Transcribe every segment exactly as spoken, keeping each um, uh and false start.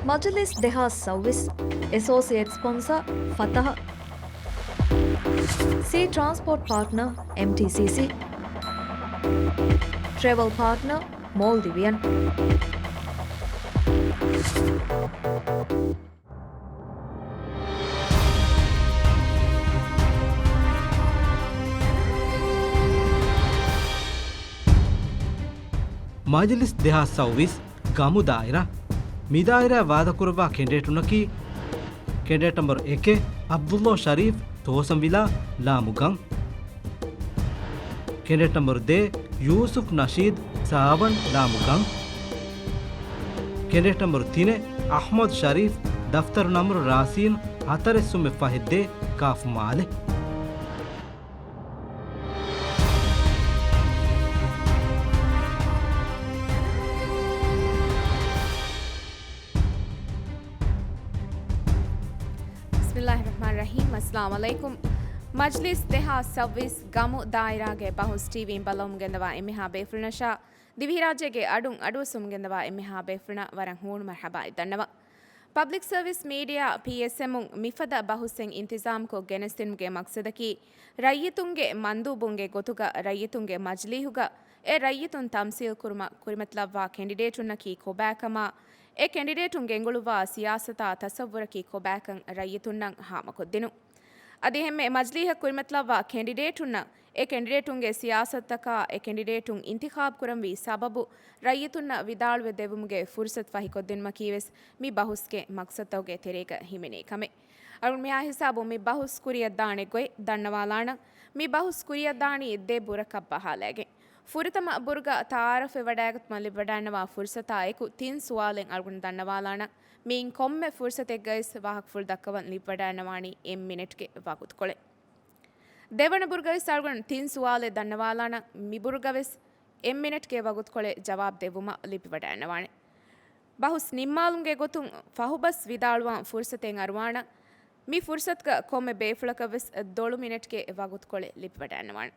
މަޖިލިސް ދެހާސް ސައުވީސް. އެސޯސިއޭޓް ސްޕޮންސަރ ފަތަހަ. ސީ ޓްރާންސްޕޯޓް ޕާޓްނަރ އެމްޓީސީސީ. ޓްރެވެލް ޕާޓްނަރ މޯލްޑިވިއަން. މަޖިލިސް ދެހާސް ސައުވީސް، ގަމު ދާއިރާ. މި ދާއިރާ ވާދަކުރައްވާ ކެނޑިޑޭޓުންނަކީ، ކެނޑިޑޭޓް ނަމްބަރު އެކެއް، ޢަބްދުﷲ ޝަރީފް، ތޯސަންވިލާ، ލާމު ގަން. ކެނޑިޑޭޓް ނަމްބަރު ދޭއް، ޔޫސުފް ނަޝީދު، ސާވަން، ލާމު ގަން. ކެނޑިޑޭޓް ނަމްބަރު ތިނެއް، އަޙްމަދު ޝަރީފް، ދަފްތަރު ނަމްބަރު ރާސީން، ހަތަރެއް ސުމެއް ފަހެއް ދޭއް، ކާފު މާލެ. ބިސްމިއްލާހި ރަޙްމާނި ރަޙީމް. އައްސަލާމު ޢަލައިކުމް. މަޖްލިސް ދެހާސް ސައުވީސް ގަމު ދާއިރާގެ ބަހުސް ޓީވީން ބައްލަވަމުން ގެންދަވާ އެންމެހާ ބޭފުޅުންނަށާ ދިވެހިރާއްޖޭގެ އަޑުން އަޑުއައްސަމުން ގެންދަވާ އެންމެހާ ބޭފުޅުންނަށް ވަރަށް ހޫނު މަރްޙަބާއެއް ދަންނަވަން. ޕަބްލިކް ސަރވިސް މީޑިއާ، ޕީއެސްއެމުން މިފަދަ ބަހުސްއެއް އިންތިޒާމްކޮށް ގެނެސްދިނުމުގެ މަޤްޞަދަކީ، ރައްޔިތުންގެ މަންދޫބުންގެ ގޮތުގަ ރައްޔިތުންގެ މަޖިލީހުގަ އެ ރައްޔިތުން ތަމްސީލް ކުރުމަށް ކުރިމަތިލައްވާ ކެނޑިޑޭޓުންނަކީ ކޮބާކަމާ، އެ ކެނޑިޑޭޓުން ގެންގުޅުއްވާ ސިޔާސަތާ ތަޞައްވުރަކީ ކޮބާކަން ރައްޔިތުންނަށް ހާމަކޮށްދިނުން. އަދި އެހެންމެ މަޖިލީހަށް ކުރިމަތިލައްވާ ކެނޑިޑޭޓުންނަށް އެ ކެނޑިޑޭޓުންގެ ސިޔާސަތުތަކާ އެ ކެނޑިޑޭޓުން އިންތިޚާބު ކުރަންވީ ސަބަބު ރައްޔިތުންނަށް ވިދާޅުވެ ދެއްވުމުގެ ފުރުސަތު ފަހިކޮށްދިނުމަކީވެސް މި ބަހުސްގެ މަޤްޞަދުތަކުގެ ތެރޭގަ ހިމެނޭ ކަމެއް. އަޅުގަނޑު މިހާ ހިސާބުން މި ބަހުސް ކުރިއަށްދާނެ ގޮތް ދަންނަވާލާނަން. މި ބަހުސް ކުރިއަށްދާނީ ދެ ބުރަކަށް ބަހާލައިގެން. ފުރަތަމަ ބުރުގަ ތަޢާރަފްވެވަޑައިގަތުމަށް ލިބިވަޑައިގަންނަވާ ފުރުސަތާ އެކު ތިން ސުވާލެއް އަޅުގަނޑު ދަންނަވާލާނަން. މިއިން ކޮންމެ ފުރުސަތެއްގަވެސް ވާހަކަފުޅު ދައްކަވަން ލިބިވަޑައިގަންނަވާނީ އެއް މިނެޓްގެ ވަގުތުކޮޅެއް. ދެވަނަ ބުރުގަވެސް އަޅުގަނޑު ތިން ސުވާލެއް ދަންނަވާލާނަން. މި ބުރުގަވެސް އެއް މިނެޓްގެ ވަގުތުކޮޅެއް ޖަވާބު ދެއްވުމަށް ލިބިވަޑައިގަންނަވާނެ. ބަހުސް ނިންމާލުމުގެ ގޮތުން ފަހުބަސް ވިދާޅުވާން ފުރުސަތެއް އަރުވާނަން. މި ފުރުސަތުގަ ކޮންމެ ބޭފުޅަކަށްވެސް ދޮޅު މިނެޓްގެ ވަގުތުކޮޅެއް ލިބިވަޑައިގަންނަވާނެ.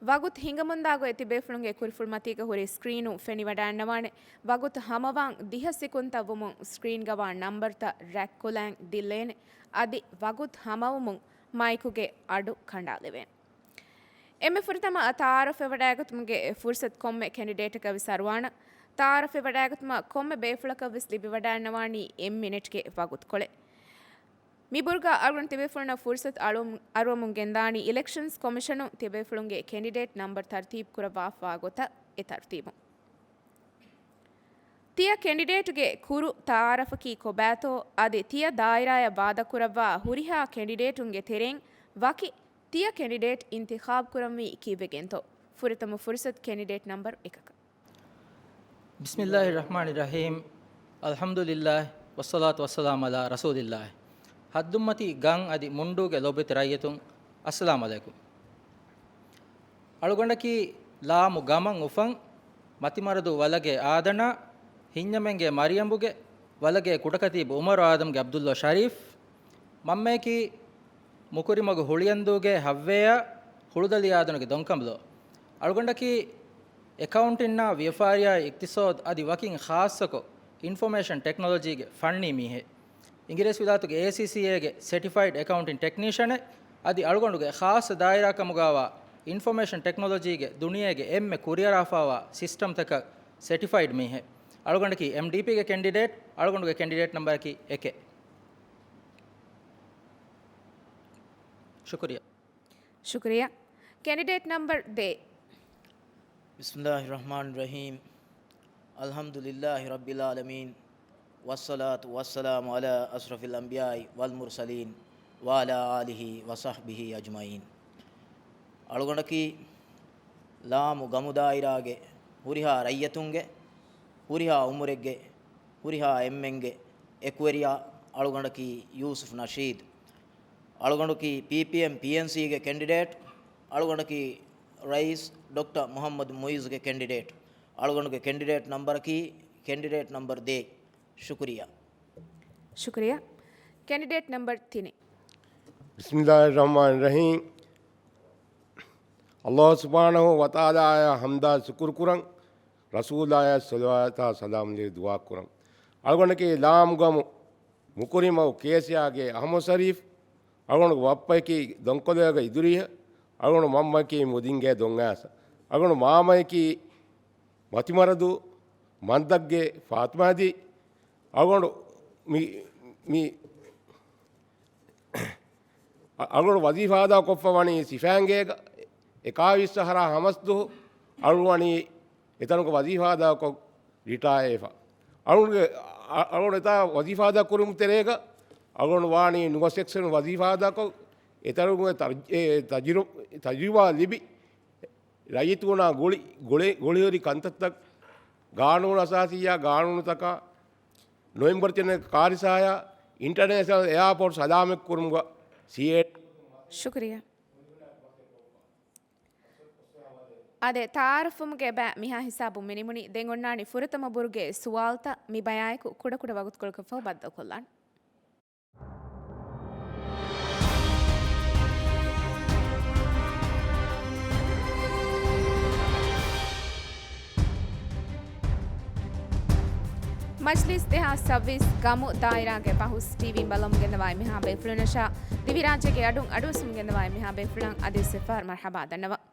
ވަގުތު ހިނގަމުންދާ ގޮތް ތިބޭފުޅުންގެ ކުރިފުޅުމަތީގަ ހުރި ސްކްރީނު ފެނިވަޑައިގަންނަވާނެ. ވަގުތު ހަމަވާން ދިހަ ސިކުންތައް ވުމުން ސްކްރީންގަވާ ނަންބަރުތައް ރަތްކުލައިން ދިއްލޭނެ. އަދި ވަގުތު ހަމަވުމުން މައިކުގެ އަޑު ކަނޑާލެވޭނެ. އެންމެ ފުރަތަމަ ތަޢާރަފްވެވަޑައިގަތުމުގެ ފުރުސަތު ކޮންމެ ކެނޑިޑޭޓަކަށްވެސް އަރުވާނަން. ތަޢާރަފްވެވަޑައިގަތުމަށް ކޮންމެ ބޭފުޅަކަށްވެސް ލިބިވަޑައިގަންނަވާނީ އެއް މިނެޓްގެ ވަގުތުކޮޅެއް. މި ބުރުގަ އަޅުގަނޑު ތިބޭފުޅުންނަށް ފުރުސަތު އަޅުވަމު-، އަރުވަމުން ގެންދާނީ އިލެކްޝަންސް ކޮމިޝަނުން ތިބޭފުޅުންގެ ކެނޑިޑޭޓް ނަންބަރު ތަރުތީބު ކުރައްވާފާ ގޮތަށް އެ ތަރުތީބުން. ތިޔަ ކެނޑިޑޭޓުގެ ކުރު ތަޢާރަފަކީ ކޮބާތޯ؟ އަދި ތިޔަ ދާއިރާއަށް ވާދަކުރައްވާ ހުރިހާ ކެނޑިޑޭޓުންގެ ތެރެއިން ވަކި ތިޔަ ކެނޑިޑޭޓް އިންތިޚާބު ކުރަންވީ ކީއްވެގެންތޯ؟ ފުރަތަމަ ފުރުސަތު ކެނޑިޑޭޓް ނަންބަރު އެކަކަށް. ބިސްމިއްލާހި ރަޙްމާނި ރަޙީމް. އަލްޙަމްދުލިއްލާހި ވައްޞަލާތު ވައްސަލާމު ޢަލާ ރަސޫލިއްލާހި. ހައްދުންމަތީ ގަން އަދި މުންޑޫގެ ލޯބިވެތި ރައްޔިތުން، އައްސަލާމު ޢަލައިކުމް. އަޅުގަނޑަކީ ލާމު ގަމަށް އުފަން، މަތިމަރަދޫ ވަލަގޭ އާދަނާ، ހިންޏަމެންގޭ މަރިޔަމްބުގެ ވަލަގޭ ކުޑަކަތީބު އުމަރު އާދަމްގެ ޢަބްދުﷲ ޝަރީފް. މަންމަޔަކީ މުކުރިމަގު ހުޅިއަނދޫގޭ ހައްވޭއާ ހުޅުދަލި އާދަނުގެ ދޮންކަނބަލޯ. އަޅުގަނޑަކީ އެކައުންޓިންނާ ވިޔަފާރިއާއި އިޤްތިޞާދު އަދި ވަކިން ޚާއްޞަކޮށް އިންފޮމޭޝަން ޓެކްނޮލޮޖީގެ ފަންނީ މީހެއް. އިނގިރޭސިވިލާތުގެ އޭސީސީއޭގެ ސެޓިފައިޑް އެކައުންޓިން ޓެކްނީޝަނެއް. އަދި އަޅުގަނޑުގެ ޚާއްޞަ ދާއިރާކަމުގާވާ އިންފޮމޭޝަން ޓެކްނޮލޮޖީގެ ދުނިޔޭގެ އެންމެ ކުރިއަރާފާވާ ސިސްޓަމްތަކަށް ސެޓިފައިޑް މީހެއް. އަޅުގަނޑަކީ އެމްޑީޕީގެ ކެންޑިޑޭޓް، އަޅުގަނޑުގެ ކެންޑިޑޭޓް ނަންބަރަކީ އެކެއް. ޝުކުރިއްޔާ. ޝުކުރިއްޔާ. ކެނޑިޑޭޓް ނަންބަރު ދޭއް. بسم الله الرحمن الرحيم. الحمد لله رب العالمين. والصلاة والسلام على أشرف الأنبياء والمرسلين وعلى آله وصحبه أجمعين. އަޅުގަނޑަކީ ލާމު ގަމު ދާއިރާގެ ހުރިހާ ރައްޔިތުންގެ، ހުރިހާ އުމުރެއްގެ، ހުރިހާ އެންމެންގެ އެކުވެރިޔާ. އަޅުގަނޑަކީ ޔޫސުފް ނަޝީދު. އަޅުގަނޑަކީ ޕީޕީއެމް ޕީއެންސީގެ ކެންޑިޑޭޓް. އަޅުގަނޑަކީ ރައީސް ޑޮކްޓަރ މުޙައްމަދު މުޢިއްޒުގެ ކެންޑިޑޭޓް. އަޅުގަނޑުގެ ކެންޑިޑޭޓް ނަންބަރަކީ ކެންޑިޑޭޓް ނަންބަރު ދޭއް. ޝުކުރިއްޔާ. ޝުކުރިއްޔާ. ކެންޑިޑޭޓް ނަންބަރު ތިނެއް. بسم الله الرحمن الرحيم. ﷲ ސުބްޙާނަހޫ ވަތަޢާލާއަށް ޙަމްދާ ޝުކުރު ކުރަން، ރަސޫލާއަށް ޞަލަވާތާ ސަލާމް ދެ ދުޢާ ކުރަން. އަޅުގަނޑަކީ ލާމްގަމު މުކުރިމަގު ކޭސިޔާގޭ އަހްމަދު ޝަރީފް، އަޅުގަނޑު ބައްޕައަކީ ދޮންކޮލެއަކަށް އިދުރީހަށް، އަޅުގަނޑު މަންމައަކީ މުދިންގޭ ދޮންއާސަ. އަޅުގަނޑު މާމައަކީ މަތިމަރަދޫ މަންދައްގޭ ފާތިމާދީ. އަޅުގަނޑު މި، މި، އަ-، އަޅުގަނޑު ވަޒީފާ އަދާކޮށްފަ ވަނީ ސިފައިންގޭގަ އެކާވީސް އަހަރާ ހަމަސްދުހު އަޅުގަނޑު ވަނީ އެތަނުގެ ވަޒީފާ އަދާކޮށް ރިޓަޔާވެފަ. އަޅުގަނޑުގެ، އަ-، އަޅުގަނޑު އެތާ ވަޒީފާ އަދާ ކުރުމުގެ ތެރޭގަ އަޅުގަނޑު ވާނީ ނުވަ ސެކްޝަން ވަޒީފާ އަދާކޮށް، އެތަނުގެ ތަރް-، އެ ތަޖުރި-، ތަޖުރިބާ ލިބި، ރައްޔިތުންނާ ގުޅި، ގުޅި، ގުޅިހުރި ކަންތައްތައް ގާނޫނު އަސާސީއާ ގާނޫނުތަކާ، ނޮވެމްބަރު ތިނެއް ކާރިސާޔާ އިންޓަރނޭޝަނަލް އެއާޕޯޓް ސަލާމަތްކުރުމުގަ ސީއޭ. ޝުކުރިއްޔާ. އާދެ، ތައާރަފްވުމުގެ ބައި މިހާ ހިސާބުން މިނިމުނީ. ދެން އޮންނާނީ ފުރަތަމަ ބުރުގެ ސުވާލުތައް. މި ބަޔާއެކު ކުޑަކުޑަ ވަގުތުކޮޅަކަށްފަހު ބައްދަލުކޮށްލާން. މަޖްލީސް ދެހާސް ސައްބީސް ގަމު ދާއިރާގެ ބަހުސް ޓީވީން ބަލަމުން ގެންދަވާ މިހާ ބޭފުޅުންނަށާ ދިވެހިރާއްޖޭގެ އަޑުން އަޑުއައްސުމުން ގެންދަވާ މިހާ ބޭފުޅުން އަދިވެސް އެއްފަހަރު މަރްޙަބާ ދަންނަވަން.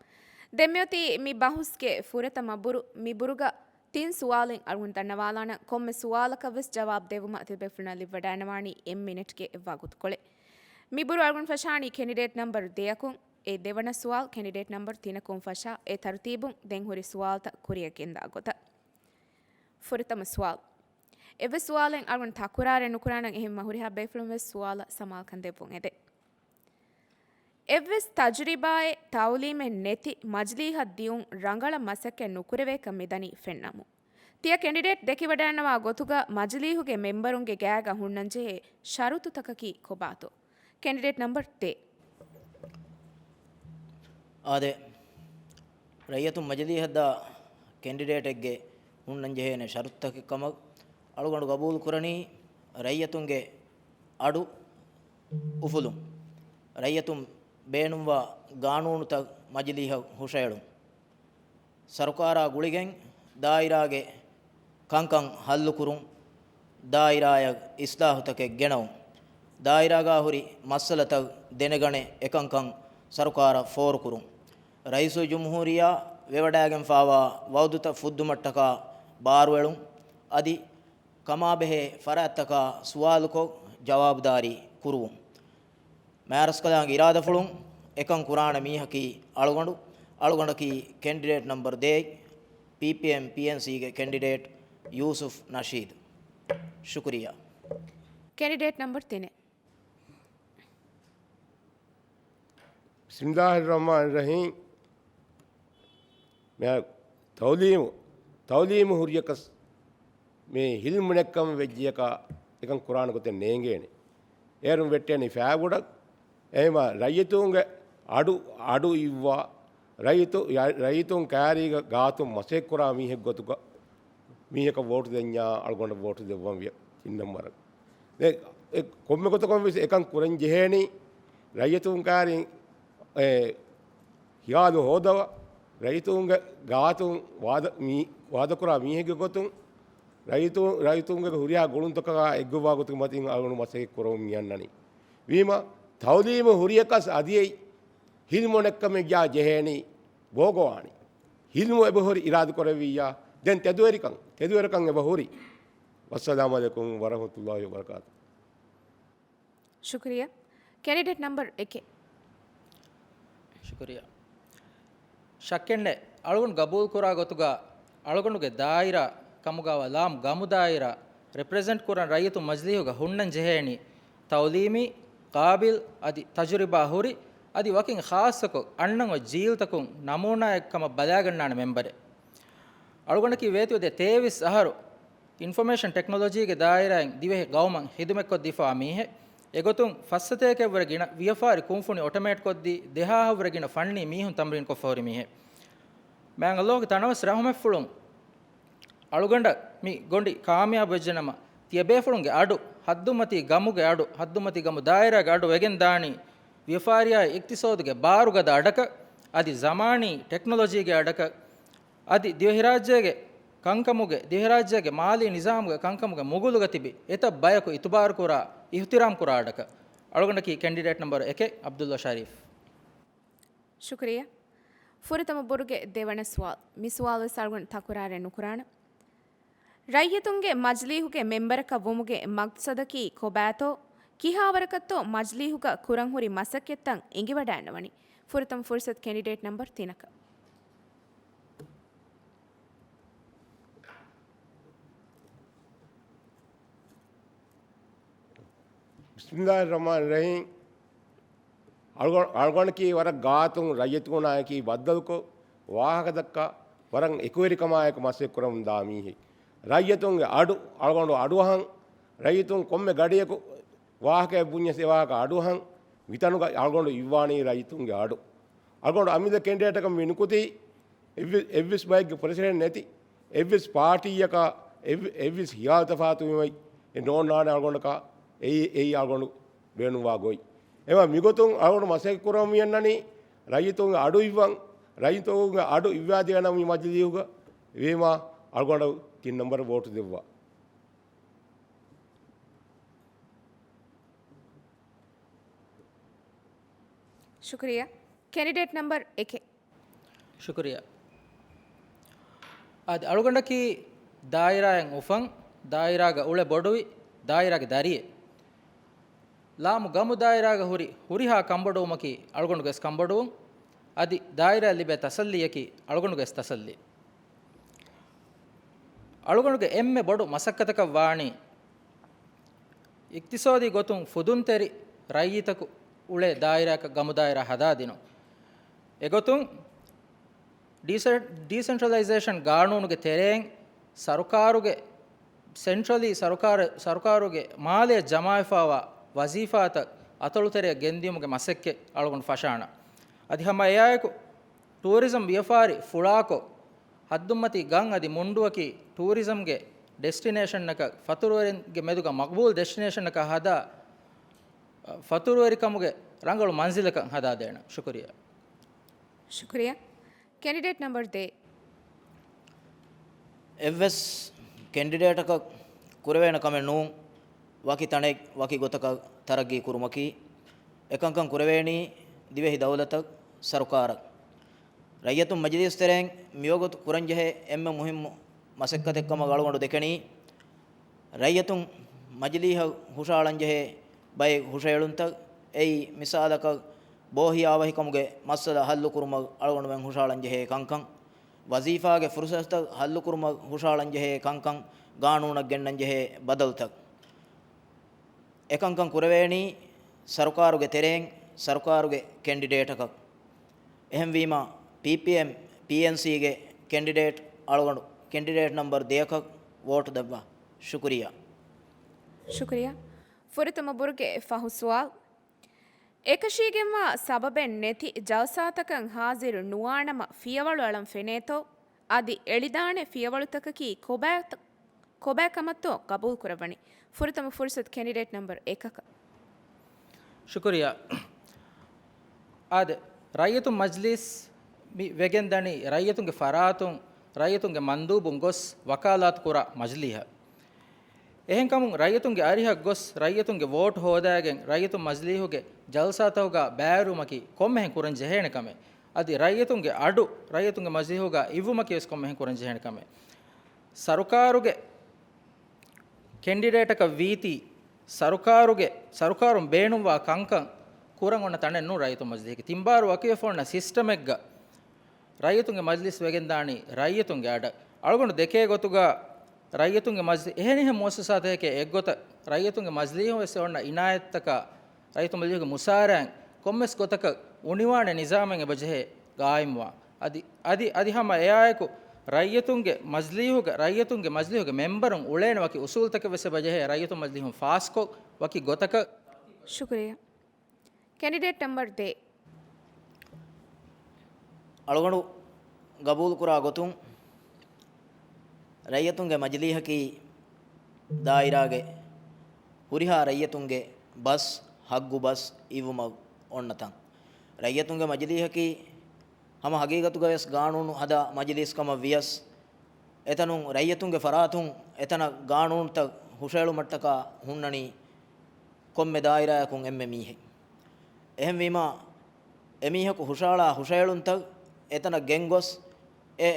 ދެންމެއޮތީ މި ބަހުސްގެ ފުރަތަމަ ބުރު. މި ބުރުގަ ތިން ސުވާލެއް އަޅުގަނޑު ދަންނަވާލާނަން. ކޮންމެ ސުވާލަކަށްވެސް ޖަވާބު ދެއްވުމަށް ތިބޭފުޅުންނަށް ލިބިވަޑައިގަންނަވާނީ އެއް މިނެޓްގެ ވަގުތުކޮޅެއް. މި ބުރު އަޅުގަނޑު ފަށާނީ ކެނޑިޑޭޓް ނަމްބަރު ދެއަކުން. އެ ދެވަނަ ސުވާލު ކެނޑިޑޭޓް ނަމްބަރު ތިނަކުން ފަށާ، އެ ތަރުތީބުން ދެން ހުރި ސުވާލުތައް ކުރިއަށް ގެންދާ ގޮތަށް. ފުރަތަމަ ސުވާލު. އެއްވެސް ސުވާލެއް އަޅުގަނޑު ތަކުރާރެއް ނުކުރާނަން، އެހެންވީމަ ހުރިހާ ބޭފުޅުން ވެސް ސުވާލަށް ސަމާލުކަން ދެއްވުން އެދެން. އެއްވެސް ތަޖުރިބާއެއް، ތައުލީމެއް ނެތި މަޖިލީހަށް ދިޔުން ރަނގަޅަށް މަސައްކަތް ނުކުރެވޭކަން މިދަނީ ފެންނަމުން، ތިޔަ ކެނޑިޑޭޓް ދެކިވަޑައިގަންނަވާ ގޮތުގަ މަޖިލީހުގެ މެމްބަރުންގެ ގާގަ ހުންނަންޖެހޭ ޝަރުތުތަކަކީ ކޮބާތޯ؟ ކެނޑިޑޭޓް ނަމްބަރު ދޭއް. އާދެ، ރައްޔިތުން މަޖިލީހަށްދާ ކެނޑިޑޭޓެއްގެ ހުންނަންޖެހޭނެ ޝަރުތުތަކެއް ކަމަށް އަޅުގަނޑު ގަބޫލު ކުރަނީ ރައްޔިތުންގެ އަޑު އުފުލުން، ރައްޔިތުން ބޭނުންވާ ގާނޫނުތައް މަޖިލީހަށް ހުށައެޅުން، ސަރުކާރާ ގުޅިގެން ދާއިރާގެ ކަންކަން ހައްލުކުރުން، ދާއިރާއަށް އިސްލާހުތަކެއް ގެނައުން، ދާއިރާގާ ހުރި މައްސަލަތައް ދެނެގަނެ އެކަންކަން ސަރުކާރަށް ފޯރުކުރުން، ރައީސުލްޖުމްހޫރިއްޔާ ވެވަޑައިގެންފާވާ ވައުދުތައް ފުއްދުމަށްޓަކާ ބާރުއެޅުން، އަދި ކަމާބެހޭ ފަރާތްތަކާ ސުވާލުކޮށް ޖަވާބުދާރީ ކުރުވުން. މާރަސްކަލާނގެ އިރާދަފުޅުން އެކަން ކުރާނެ މީހަކީ އަޅުގަނޑު، އަޅުގަނޑަކީ ކެންޑިޑޭޓް ނަމްބަރު ދޭއް، ޕީޕީއެމް ޕީއެންސީގެ ކެންޑިޑޭޓް ޔޫސުފް ނަޝީދު. ޝުކުރިއްޔާ. ކެނޑިޑޭޓް ނަމްބަރު ތިނެއް. ބިސްމިއްލާހިއްރަޙްމާނިއްރަޙީމް. މިއާ ތައުލީމު، ތައުލީމު ހުރިޔަކަސް މި ހިލްމު ނެއްކަމެއް ވެއްޖިޔަކާ އެކަން ކުރާނެ ގޮތެއް ނޭނގޭނެ. އޭރުން ވެއްޓޭނީ ފައިބޮޑަށް. އެހެންވީމަ ރައްޔިތުންގެ އަޑު، އަޑު އިއްވާ، ރައްޔިތު، ރައްޔިތުން ކައިރީގަ ގާތުން މަސައްކަތް ކުރާ މީހެއް ގޮތުގަ މީހަކަށް ވޯޓު ދެންޏާ އަޅުގަނޑަށް ވޯޓު ދެއްވަން ވިޔަ ތިން ނަމްބަރަށް. އެ، އެ ކޮންމެ ގޮތަކުން ވެސް އެކަން ކުރަން ޖެހޭނީ ރައްޔިތުން ކައިރިން، އެ، ހިޔާލު ހޯދަވާ، ރައްޔިތުންގެ ގާތުން ވާދަ، މީ، ވާދަކުރާ މީހެއްގެ ގޮތުން، ރައްޔިތު، ރައްޔިތުންގެ ހުރިހާ ގުޅުންތަކާ އެއްގޮވާ ގޮތުގެ މަތިން އަޅުގަނޑު މަސައްކަތް ކުރަމުން މި އަންނަނީ. ވީމަ، ތައުލީމު ހުރިޔަކަސް އަދި އެއީ ހިލްމު ނެއްކަމެއްޔާ ޖެހޭނީ ބޯގޮވާނީ. ހިލްމު އެބަހުރި އިރާދަކުރެއްވިއްޔާ، ދެން ތެދުވެރިކަން، ތެދުވެރިކަން އެބަހުރި. ވައްސަލާމު ޢަލައިކުމް ވަރަޙްމަތުﷲި ވަބަރަކާތުހު. ޝުކުރިއްޔާ. ކެނޑިޑޭޓް ނަމްބަރު އެކެއް. ޝުކުރިއްޔާ. ޝައްކެއްނެތް، އަޅުގަނޑު ގަބޫލުކުރާ ގޮތުގަ އަޅުގަނޑުގެ ދާއިރާ ކަމުގަވާ ލާމް ގަމު ދާއިރާ ރެޕްރެޒެންޓް ކުރަން ރައްޔިތު މަޖިލީހުގަ ހުންނަން ޖެހޭނީ ތައުލީމީ، ޤާބިލް އަދި ތަޖުރިބާ ހުރި އަދި ވަކިން ޚާއްޞަކޮށް އަންނަން އޮތް ޖީލްތަކުން ނަމޫނާއެއް ކަމަށް ބަލާގަންނާނެ މެމްބަރެއް. އަޅުގަނޑަކީ ވޭތުވެދޭ ތޭވީސް އަހަރު އިންފޮމޭޝަން ޓެކްނޮލޮޖީގެ ދާއިރާއިން ދިވެހި ގައުމަށް ޚިދުމަތްކޮށްދީފާ މީހެއް. އެގޮތުން ފައްސަތޭކައެއްވުރެ ގިނަ ވިޔަފާރި ކުންފުނި އޮޓޮމޭޓްކޮށްދީ، ދެހާހަށްވުރެ ގިނަ ފަންނީ މީހުން ތަމްރީންކޮށްފަ ހުރި މީހެއް. މާތް ﷲގެ ތަނަވަސް ރަޙުމަތްފުޅުން އަޅުގަނޑަށް މި ގޮނޑި ކާމިޔާބުވެއްޖެނަމަ، ތިޔަބޭފުޅުންގެ އަޑު، ހައްދުމަތީ ގަމުގެ އަޑު، ހައްދުމަތީ ގަމު ދާއިރާގެ އަޑު ވެގެން ދާނީ ވިޔަފާރިއާއި އިޤްތިޞާދުގެ ބާރުގަދަ އަޑަކަށް، އަދި ޒަމާނީ ޓެކްނޮލޮޖީގެ އަޑަކަށް، އަދި ދިވެހިރާއްޖޭގެ ކަންކަމުގެ، ދިވެހިރާއްޖޭގެ މާލީ ނިޒާމުގެ ކަންކަމުގެ މުގުލުގަ ތިބި އެތައް ބަޔަކު އިތުބާރުކުރާ، އިޙްތިރާމް ކުރާ އަޑަކަށް. އަޅުގަނޑަކީ ކެނޑިޑޭޓް ނަމްބަރު އެކެއް، ޢަބްދުﷲ ޝަރީފް. ޝުކުރިއްޔާ. ފުރަތަމަ ބުރުގެ ދެވަނަ ސުވާލު. މި ސުވާލުވެސް އަޅުގަނޑު ތަކުރާރެއް ނުކުރާނަން. ރައްޔިތުންގެ މަޖިލީހުގެ މެމްބަރަކަށް ވުމުގެ މަގްސަދަކީ ކޮބާތޯ؟ ކިހާވަރަކަށްތޯ މަޖިލީހުގަ ކުރަންހުރި މަސައްކަތްތައް އެނގިވަޑައިންނަވަނީ؟ ފުރަތަމަ ފުރުސަތު ކެނޑިޑޭޓް ނަމްބަރު ތިނަކަށް. ބިސްމިއްލާހިއްރަޙްމާނިއްރަޙީމް. އަޅުގަ-، އަޅުގަނޑަކީ ވަރަށް ގާތުން ރައްޔިތުންނާއެކީ ބައްދަލުކޮށް، ވާހަކަދައްކާ، ވަރަށް އެކުވެރިކަމާއެކު މަސައްކަތްކުރަމުންދާ މީހެއް. ރައްޔިތުންގެ އަޑު، އަޅުގަނޑު އަޑުއަހަން، ރައްޔިތުން ކޮންމެ ގަޑިއަކު ވާހަކައެއް ބުންޏަސް އެ ވާހަކަ އަޑުއަހަން، ވިތަނުގަ އަޅުގަނޑު އިއްވާނީ ރައްޔިތުންގެ އަޑު. އަޅުގަނޑު އަމިއްލަ ކެނޑިޑޭޓަކަށް މި ނުކުތީ، އެއްވި-، އެއްވެސް ބައެއްގެ ޕްރެޝަރެއް ނެތި، އެއްވެސް ޕާޓީއަކާ، އެއްވި-، އެއްވެސް ހިޔާލު ތަފާތުވީމައި އެ ނޯންނާނެ އަޅުގަނޑަކާ، އެއީ، އެއީ އަޅުގަނޑު ބޭނުންވާ ގޮތް. އެމަ މިގޮތުން އަޅުގަނޑު މަސައްކަތް ކުރަމުން މިއަންނަނީ، ރައްޔިތުންގެ އަޑު އިއްވަން، ރައްޔިތުންގެ އަޑު އިއްވާދޭނަމަ މި މަޖިލީހުގަ ވީމާ އަޅުގަނޑަށް ތިން ނަމްބަރަށް ވޯޓު ދެއްވާ. ޝުކުރިއްޔާ. ކެނޑިޑޭޓް ނަމްބަރު އެކެއް. ޝުކުރިއްޔާ. އަދި އަޅުގަނޑަކީ ދާއިރާއިން އުފަން، ދާއިރާގަ އުޅެ ބޮޑުވި، ދާއިރާގެ ދަރިއެއް. ލާމު ގަމު ދާއިރާގަ ހުރި ހުރިހާ ކަންބޮޑުވުމަކީ އަޅުގަނޑުގެ ކަންބޮޑުވުން. އަދި ދާއިރާއަށް ލިބޭ ތަސައްލީއަކީ އަޅުގަނޑުގެ ތަސައްލީ. އަޅުގަނޑުގެ އެންމެ ބޮޑު މަސައްކަތަކަށް ވާނީ، އިޤްތިޞާދީ ގޮތުން ފުދުންތެރި ރައްޔިތަކު އުޅޭ ދާއިރާއަކަށް ގަމުދާއިރާ ހަދާދިނުން. އެގޮތުން، ޑީސެ-، ޑީސެންޓްރަލައިޒޭޝަން ގާނޫނުގެ ތެރެއިން ސަރުކާރުގެ، ސެންޓްރަލީ ސަރުކާރ-، ސަރުކާރުގެ މާލެއަށް ޖަމާވެފާވާ ވަޒީފާތައް އަތޮޅުތެރެއަށް ގެންދިޔުމުގެ މަސައްކަތް އަޅުގަނޑު ފަށާނަން. އަދި ހަމަ އެއާއެކު، ޓޫރިޒަމް ވިޔަފާރި ފުޅާކޮށް، ހައްދުއްމަތީ ގަން އަދި މުންޑުއަކީ ޓޫރިޒަމްގެ ޑެސްޓިނޭޝަންއަކަށް، ފަތުރުވެރިންގެ މެދުގަ މަޤްބޫލް ޑެސްޓިނޭޝަންއަކަށް ހަދާ، ފަތުރުވެރިކަމުގެ ރަނގަޅު މަންޒިލަކަށް ހަދާދޭނަން. ޝުކުރިއްޔާ. ޝުކުރިއްޔާ. ކެނޑިޑޭޓް ނަމްބަރު ދޭއް. އެއްވެސް ކެނޑިޑޭޓަކަށް ކުރެވޭނެ ކަމެއް ނޫން، ވަކި ތަނެއް ވަކި ގޮތަކަށް ތަރައްގީ ކުރުމަކީ. އެކަންކަން ކުރެވޭނީ ދިވެހި ދައުލަތަށް، ސަރުކާރަށް. ރައްޔިތުން މަޖިލީސް ތެރެއިން މިވަގުތު ކުރަންޖެހޭ އެންމެ މުހިއްމު މަސައްކަތެއްކަމަށް އަޅުގަނޑު ދެކެނީ، ރައްޔިތުން މަޖިލީހަށް ހުށައަޅަންޖެހޭ ބައެއް ހުށައެޅުންތައް. އެއީ، މިސާލަކަށް، ބޯހިޔާވަހިކަމުގެ މައްސަލަ ހައްލުކުރުމަށް އަޅުގަނޑުމެން ހުށައަޅަންޖެހޭ ކަންކަން، ވަޒީފާގެ ފުރުސަތުތައް ހައްލުކުރުމަށް ހުށައަޅަންޖެހޭ ކަންކަން، ގާނޫނަށް ގެންނަންޖެހޭ ބަދަލުތައް. އެކަންކަން ކުރެވޭނީ ސަރުކާރުގެ ތެރެއިން ސަރުކާރުގެ ކެންޑިޑޭޓަކަށް. އެހެންވީމާ، ޕީޕީއެމް، ޕީއެންސީގެ ކެންޑިޑޭޓް އަޅުގަނޑު ކެންޑިޑޭޓް ނަމްބަރު ދެއަކަށް ވޯޓު ދެއްވާ. ޝުކުރިއްޔާ. ޝުކުރިއްޔާ. ފުރަތަމަ ބުރުގެ ފަހު ސުވާލު. އެކަށީގެންވާ ސަބަބެއް ނެތި ޖަލްސާތަކަށް ހާޒިރު ނުވާނަމަ ފިޔަވަޅު އަޅަން ފެނޭތޯ؟ އަދި އެޅިދާނެ ފިޔަވަޅުތަކަކީ ކޮބާތަ-، ކޮބާ ކަމަށްތޯ ގަބޫލު ކުރައްވަނީ؟ ފުރަތަމަ ފުރުސަތު ކެނޑިޑޭޓް ނަމްބަރު އެކަކަށް. ޝުކުރިއްޔާ. އާދެ، ރައްޔިތުން މަޖްލީސް މި ވެގެން ދަނީ ރައްޔިތުންގެ ފަރާތުން ރައްޔިތުންގެ މަންދޫބުން ގޮސް ވަކާލާތު ކުރާ މަޖްލީހަށް. އެހެންކަމުން ރައްޔިތުންގެ އަރިހަށް ގޮސް ރައްޔިތުންގެ ވޯޓް ހޯދާގެން ރައްޔިތުން މަޖްލީހުގެ ޖަލްސާތަކުގަ ބައިވެރިވުމަކީ ކޮންމެހެން ކުރަން ޖެހޭނެ ކަމެއް. އަދި ރައްޔިތުންގެ އަޑު ރައްޔިތުންގެ މަޖްލީހުގަ އިއްވުމަކީ ވެސް ކޮންމެހެން ކުރަން ޖެހޭނެ ކަމެއް. ސަރުކާރުގެ ކެންޑިޑޭޓަކަށް ވީތީ، ސަރުކާރުގެ، ސަރުކާރުން ބޭނުންވާ ކަންކަން ކުރަން އޮންނަ ތަނެއް ނޫން ރައްޔިތުން މަޖްލީހަކީ. ތިން ބާރު ވަކިވެފަ އޮންނަ ސިސްޓަމެއްގަ ރައްޔިތުންގެ މަޖްލިސް ވެގެންދާނީ ރައްޔިތުންގެ އަޑަށް. އަޅުގަނޑު ދެކޭ ގޮތުގަ ރައްޔިތުންގެ މަޖްލި-، އެހެނިހެން މުއައްސަސާތަކެކޭ އެއްގޮތަށް ރައްޔިތުންގެ މަޖްލީހުން ވެސް އޮންނަ އިނާޔަތްތަކާ، ރައްޔިތުން މަޖްލީހުގެ މުސާރައިން ކޮންމެސް ގޮތަކަށް އުނިވާނެ ނިޒާމެއް އެބަޖެހޭ ގާއިމްވާން. އަދި، އަދި، އަދި ހަމަ އެއާއެކު ރައްޔިތުންގެ މަޖްލީހުގެ، ރައްޔިތުންގެ މަޖްލީހުގެ މެމްބަރުން އުޅޭނެ ވަކި އުސޫލުތަކެއް ވެސް އެބަޖެހޭ ރައްޔިތުން މަޖްލީހުން ފާސްކޮށް ވަކި ގޮތަކަށް. ޝުކުރިއްޔާ. ކެނޑިޑޭޓް ނަމްބަރު ދޭއް. އަޅުގަނޑު ގަބޫލުކުރާ ގޮތުން، ރައްޔިތުންގެ މަޖިލީހަކީ ދާއިރާގެ ހުރިހާ ރައްޔިތުންގެ ބަސް، ހައްގު ބަސް އިއްވުމަށް އޮންނަ ތަން. ރައްޔިތުންގެ މަޖިލީހަކީ ހަމަ ހަގީގަތުގަވެސް ގާނޫނު ހަދާ މަޖިލީސް ކަމަށް ވިޔަސް، އެތަނުން ރައްޔިތުންގެ ފަރާތުން އެތަނަށް ގާނޫނުތައް ހުށައެޅުމަށްޓަކާ ހުންނަނީ ކޮންމެ ދާއިރާއަކުން އެންމެ މީހެއް. އެހެންވީމާ، އެމީހަކު ހުށައަޅާ ހުށައެޅުންތައް އެތަނަށް ގެންގޮސް، އެ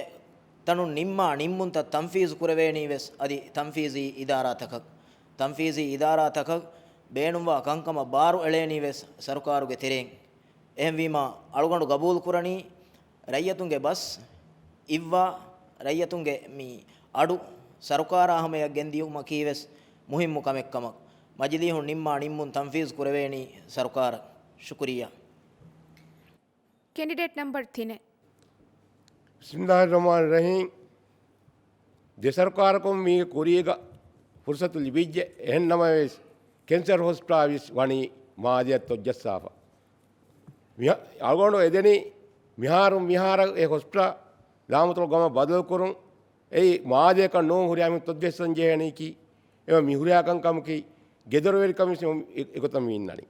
ތަނުން ނިންމާ ނިންމުންތައް ތަންފީޒު ކުރެވޭނީ ވެސް އަދި ތަންފީޒީ އިދާރާތަކަށް. ތަންފީޒީ އިދާރާތަކަށް ބޭނުންވާ ކަންކަމަށް ބާރު އެޅޭނީ ވެސް ސަރުކާރުގެ ތެރެއިން. އެހެންވީމާ، އަޅުގަނޑު ގަބޫލު ކުރަނީ، ރައްޔިތުންގެ ބަސް އިއްވާ، ރައްޔިތުންގެ މި އަޑު ސަރުކާރާ ހަމަޔަށް ގެންދިޔުމަކީ ވެސް މުހިއްމު ކަމެއް ކަމަށް. މަޖިލީހުން ނިންމާ ނިންމުން ތަންފީޒު ކުރެވޭނީ ސަރުކާރަށް. ޝުކުރިއްޔާ. ކެނޑިޑޭޓް ނަމްބަރު ތިނެއް. ބިސްމިއްލާހިއްރަޙްމާނިއްރަޙީމް. ދެ ސަރުކާރަކުން މީގެ ކުރީގަ ފުރުސަތު ލިބިއްޖެ. އެހެންނަމަވެސް، ކެންސަރު ހޮސްޕިޓާލް ވެސް ވަނީ މާލެއަށް ތޮއްޖައްސާފަ. މިހާ-، އަޅުގަނޑު އެދެނީ މިހާރުން މިހާރަށް އެ ހޮސްޕިޓާލް ލާމަތޮޅު ގަމަށް ބަދަލުކުރުން. އެއީ މާލެއަކަށް ނޫން ހުރިހާ މީހުން ތޮއްޖައްސަން ޖެހޭނީކީ. އެ މި ހުރިހާ ކަންކަމަކީ ގެދޮރުވެރިކަމަށް އެ-، އެގޮތަށް މި އިންނަނީ.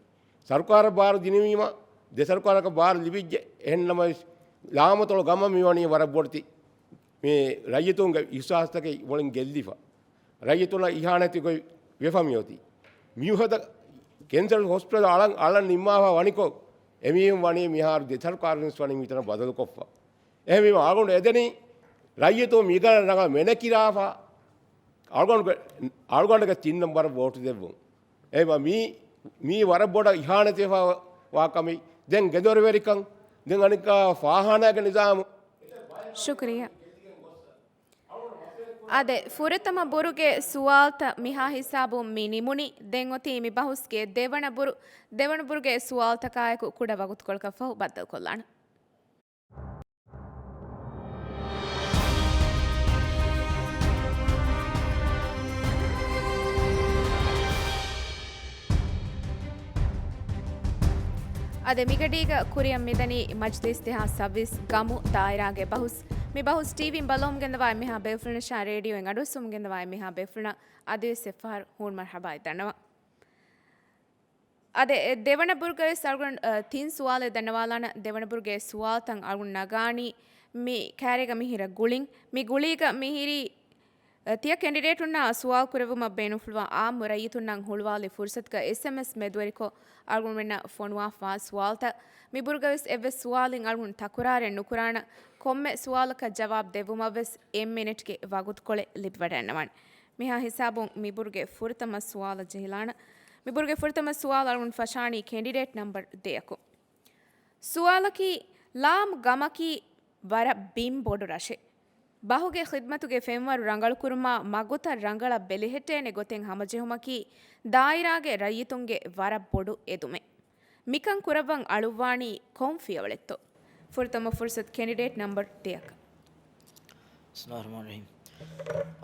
ސަރުކާރަށް ބާރު ދިނުވީމަ، ދެ ސަރުކާރަކަށް ބާރު ލިބިއްޖެ. އެހެންނަމަވެސް، ލާމަތޮޅު ގަމަށް މިވަނީ ވަރަށް ބޮޑެތި މި ރައްޔިތުންގެ އިހްސާސްތަކެއް މުޅިން ގެއްލިފަ. ރައްޔިތުންނަށް އިހާނެތި ގޮތް ވެފަ މިއޮތީ. މިފަދަ ކެންސަރު ހޮސްޕިޓަލް އަޅަން، އަޅަން ނިންމާފަ ވަނިކޮށް، އެމީހުން ވަނީ މިހާރު ދެ ސަރުކާރުން ވެސް ވަނީ މިތަނަށް ބަދަލުކޮށްފަ. އެހެންވީމަ އަޅުގަނޑު އެދެނީ ރައްޔިތުން މިގަނޑަށް ރަނގަޅަށް މެނެކިރާފަ، އަޅުގަނޑުގެ، އަޅުގަނޑުގެ ތިން ނަންބަރަށް ވޯޓު ދެއްވުން. އެހެންވީމަ މީ، މީ ވަރަށް ބޮޑަށް އިހާނެތިވެފަ ވާ ކަމެއް. ދެން ގެދޮރުވެރިކަން، ދެން އަނެއްކާ ފާޚާނާގެ ނިޒާމު. ޝުކުރިއްޔާ. އާދެ، ފުރަތަމަ ބުރުގެ ސުވާލުތައް މިހާ ހިސާބުން މި ނިމުނީ. ދެން އޮތީ މި ބަހުސްގެ ދެވަނަ ބުރު. ދެވަނަ ބުރުގެ ސުވާލުތަކާއެކު ކުޑަ ވަގުތުކޮޅަކަށް ފަހު ބައްދަލުކޮށްލާނަން. އަދި މިގަޑީގަ ކުރިއަށް މިދަނީ މަޖިލީސް ދެހާސް ސައްބީސް ގަމު ދާއިރާގެ ބަހުސް. މި ބަހުސް ޓީވީން ބަލަމުން ގެންދަވާ އެންމެހާ ބޭފުޅުންނަށާ ރޭޑިއޯއިން އަޑުއެއްސުމުން ގެންދަވާ އެންމެހާ ބޭފުޅުންނަށް އަދިވެސް އެއްފަހަރު ހޫނުމަރުޙަބާއެއް ދަންނަވަން. އަދި އެ ދެވަނަ ބުރުގަވެސް އަޅުގަނޑު، އަ، ތިން ސުވާލެއް ދަންނަވާލާނަން. ދެވަނަ ބުރުގެ ސުވާލުތައް އަޅުގަނޑު ނަގާނީ މި ކާރޭގަ މިހިރަ ގުޅިން. މި ގުޅީގަ މިހިރީ، އަ، ތިޔަ ކެނޑިޑޭޓުންނާ ސުވާލު ކުރެއްވުމަށް ބޭނުންފުޅުވާ އާއްމު ރައްޔިތުންނަށް ހުޅުވާލި ފުރުސަތުގަ އެސްއެމްއެސް މެދުވެރިކޮށް އަޅުގަނޑުމެންނަށް ފޮނުވާފާ ސުވާލުތައް. މި ބުރުގަވެސް އެއްވެސް ސުވާލެއް އަޅުގަނޑު ތަކުރާރެއް ނުކުރާނަން. ކޮންމެ ސުވާލަކަށް ޖަވާބު ދެއްވުމަށްވެސް އެއް މިނެޓްގެ ވަގުތުކޮޅެއް ލިބިވަޑައިގަންނަވާނެ. މިހާ ހިސާބުން މިބުރުގެ ފުރަތަމަ ސުވާލަށް ޖެހިލާނަން. މިބުރުގެ ފުރަތަމަ ސުވާލު އަޅުގަނޑު ފަށާނީ ކެނޑިޑޭޓް ނަމްބަރު ދެއަކު. ސުވާލަކީ، ލާމު ގަމަކީ ވަރަށް ބިން ބޮޑު ރަށެއް. ބަހުގެ ޚިދްމަތުގެ ފެންވަރު ރަނގަޅުކުރުމާ މަގުތައް ރަނގަޅަށް ބެލެހެއްޓޭނެ ގޮތެއް ހަމަޖެހުމަކީ ދާއިރާގެ ރައްޔިތުންގެ ވަރަށް ބޮޑު އެދުމެއް. މިކަން ކުރައްވަން އަޅުއްވާނީ ކޮން ފިޔަވަޅެއްތޯ؟ ފުރަތަމަ ފުރުސަތު ކެނޑިޑޭޓް ނަމްބަރު ދެއަކަށް. ބިސްމިއްލާހިއްރަޙްމާނިއްރަޙީމް.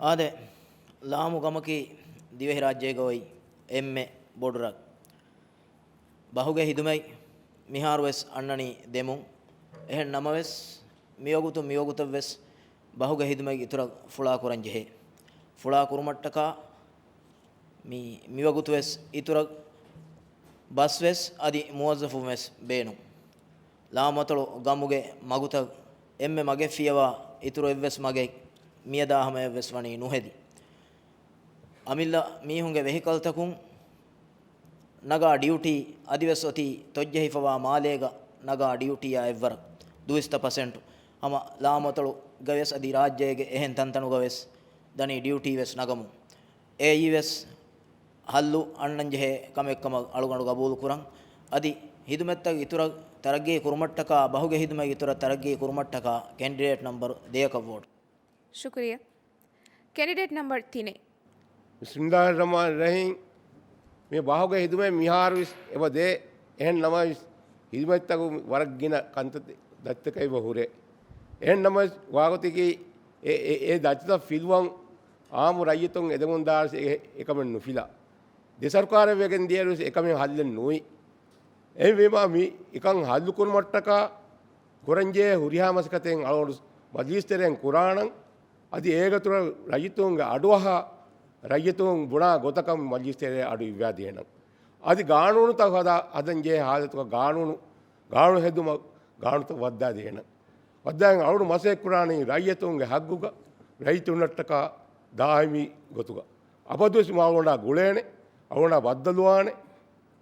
އާދެ، ލާމު ގަމަކީ ދިވެހިރާއްޖޭގަ އޮތް އެންމެ ބޮޑު ރަށް. ބަހުގެ ހިދުމަތް މިހާރުވެސް އަންނަނީ ދެމުން. އެހެން ނަމަވެސް، މިވަގުތު މިވަގުތަށްވެސް ބަހުގެ ހިދުމަތް އިތުރަށް ފުޅާކުރަން ޖެހޭ. ފުޅާ ކުރުމަށްޓަކާ މި، މިވަގުތުވެސް އިތުރަށް ބަސްވެސް އަދި މުވައްޒަފުންވެސް ބޭނުން. ލާމަތޮޅު ގަމުގެ މަގުތައް އެންމެ މަގެއް ފިޔަވާ އިތުރު އެއްވެސް މަގެއް މިއަދާ ހަމަޔަށްވެސް ވަނީ ނުހެދި. އަމިއްލަ މީހުންގެ ވެހިކަލްތަކުން ނަގާ ޑިއުޓީ އަދިވެސް އޮތީ ތޮއްޖެހިފަވާ މާލޭގަ ނަގާ ޑިއުޓީއާ އެއްވަރަށް ދުއިސައްތަ ޕަސެންޓު. ހަމަ ލާމަތޮޅުގަވެސް އަދި ރާއްޖޭގެ އެހެން ތަންތަނުގަވެސް ދަނީ ޑިއުޓީވެސް ނަގަމުން. އެއީވެސް ހައްލު އަންނަންޖެހޭ ކަމެއްކަމަށް އަޅުގަނޑު ގަބޫލުކުރަން. އަދި ހިދުމަތްތައް އިތުރަށް ތަރައްގީ ކުރުމަށްޓަކާ، ބަހުގެ ހިދުމަތް އިތުރަށް ތަރައްގީ ކުރުމަށްޓަކާ ކެންޑިޑޭޓް ނަމްބަރު ދެއަކަށް ވޯޓް. ޝުކުރިއްޔާ. ކެނޑިޑޭޓް ނަމްބަރު ތިނެއް. ބިސްމިއްލާހިއްރަޙްމާނިއްރަޙީމް. މި ބަހުގެ ހިދުމަތް މިހާރުވެސް އެބަ ދޭ. އެހެން ނަމަވެސް، ހިދުމަތްތަކުން ވަރަށް ގިނަ ކަންތައް ދަތިތަކަށް އެބަ ހުރޭ. އެހެން ނަމަވެސް، ވާގޮތަކީ އެ، އެ، އެ ދަތިތައް ފިލުވަން އާއްމު ރައްޔިތުން އެދެމުން ދާން އެ، އެކަމެއް ނުފިލާ. ދެ ސަރުކާރެއް ވެގެން ދިޔައިރުވެސް އެކަމެއް ހައްލެއް ނުވި. އެހެންވީމާ، މި އެކަން ހައްލު ކުރުމަށްޓަކާ ކުރަންޖެހޭ ހުރިހާ މަސައްކަތެއް އަޅުގަނޑު މަޖިލީސް ތެރެއިން ކުރާނަން. އަދި އޭގެ އިތުރަށް ރައްޔިތުންގެ އަޑުއަހާ، ރައްޔިތުން ބުނާ ގޮތަކަށް މަޖިލީސް ތެރެއަށް އަޑު އިއްވާ ދޭނަން. އަދި ގާނޫނުތައް ހަދާ، ހަދަންޖެހޭ ހާލަތުގަ ގާނޫނު، ގާނޫނު ހެދުމަށް ގާނޫނުތައް ވައްދާ ދޭނަން. ވައްދާގެން އަޅުގަނޑު މަސައްކަތް ކުރާނީ ރައްޔިތުންގެ ހައްގުގަ، ރައްޔިތުންނަށްޓަކާ ދާއިމީ ގޮތުގަ އަބަދުވެސް މާ އަޅުގަނޑާ ގުޅޭނެ، އަޅުގަނޑާ ބައްދަލުވާނެ.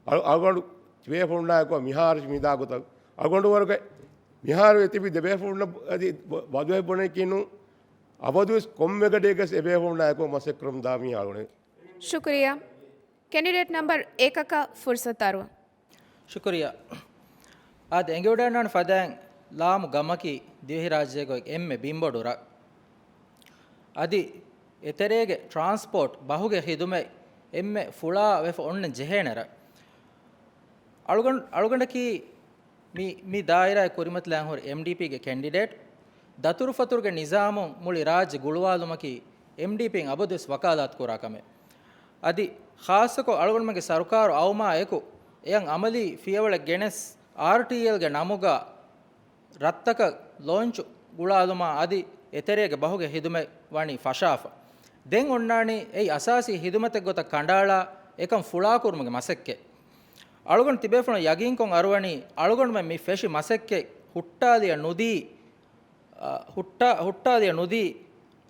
އަޅު-، އަޅުގަނޑު ތިބޭފުޅުންނާއެކު މިހާރު މިދާ ގޮތަށް އަޅުގަނޑު ވަރުގެ މިހާރު އެތިބި ދެބޭފުޅުންނަށް އަދި ބަ-، ބަދުވެ ބުނެކީނު އަބަދުވެސް ކޮންމެ ގަޑިއެއްގަސް އެބޭފުޅުންނާއެކު މަސައްކަތްކުރަމުންދާ މީ އަޅުގަނޑު. ޝުކުރިއްޔާ. ކެނޑިޑޭޓް ނަމްބަރު އެކަކަށް ފުރުސަތު އަރުވަން. ޝުކުރިއްޔާ. އާދެ، އެނގިވަޑައިގަންނަވާނެ ފަދައިން ލާމު ގަމަކީ ދިވެހިރާއްޖޭގަ އޮތް އެންމެ ބިންބޮޑު ރަށް. އަދި އެތެރޭގެ ޓްރާންސްޕޯޓް ބަހުގެ ޚިދުމަތް އެންމެ ފުޅާ ވެފަ އޮންނަން ޖެހޭނެ ރަށް. އަޅުގަނޑު-، އަޅުގަނޑަކީ މި، މި ދާއިރާއަށް ކުރިމަތިލާން ހުރި އެމްޑީޕީގެ ކެންޑިޑޭޓް. ދަތުރުފަތުރުގެ ނިޒާމުން މުޅި ރާއްޖެ ގުޅުވާލުމަކީ އެމްޑީޕީން އަބަދުވެސް ވަކާލާތު ކުރާ ކަމެއް. އަދި ޚާއްޞަކޮށް އަޅުގަނޑުމެންގެ ސަރުކާރު އައުމާ އެކު އެޔަށް އަމަލީ ފިޔަވަޅެއް ގެނެސް، އާރްޓީއެލްގެ ނަމުގަ ރަށްތަކަށް ލޯންޗު ގުޅާލުމާ އަދި އެތެރޭގެ ބަހުގެ ޚިދުމަތް ވަނީ ފަށާފަ. ދެން އޮންނާނީ އެއީ އަސާސީ ޚިދުމަތެއް ގޮތަށް ކަނޑައަޅާ އެކަން ފުޅާކުރުމުގެ މަސައްކަތް. އަޅުގަނޑު ތިބޭފުޅުން ޔަގީންކޮށް އަރުވަނީ އަޅުގަނޑުމެން މި ފެށި މަސައްކަތް ހުއްޓާލިޔަ ނުދީ، އަ، ހުއްޓާ-، ހުއްޓާލިޔަ ނުދީ،